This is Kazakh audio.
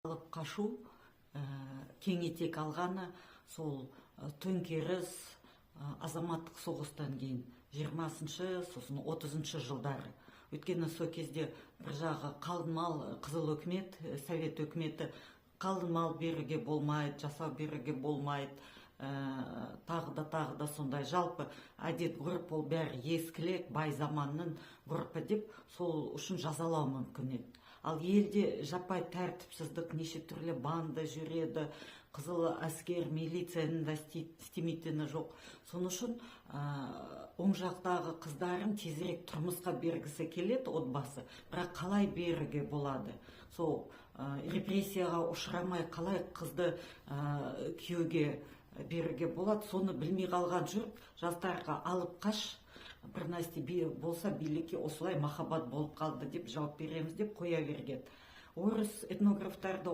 Алып қашу кең етек алғаны сол төңкеріс, азаматтық соғыстан кейін 20-шы, сосын 30-жылдары. Өйткені сол кезде бір жағы қалың мал, қызыл өкімет, совет өкіметі қалың мал беруге болмайды, жасау беруге болмайды, тағы да, тағы да сондай жалпы әдет ғұрып, ол бәрі ескілік, бай заманның ғұрпы деп, сол үшін жазалау мүмкін еді. Ал елде жаппай тәртіпсіздік, неше түрлі банда жүреді, қызыл әскер, милицияның да істемейтіні жоқ. Сол үшін оң жақтағы қыздарын тезірек тұрмысқа бергісі келеді отбасы, бірақ қалай беруге болады? Сол репрессияға ұшырамай қалай қызды күйеуге беруге болады, соны білмей қалған жұрт жастарға алып қаш, бір нәрсе болса, билікке осылай махаббат болып қалды деп жауап береміз деп қоя берген. Орыс этнографтары да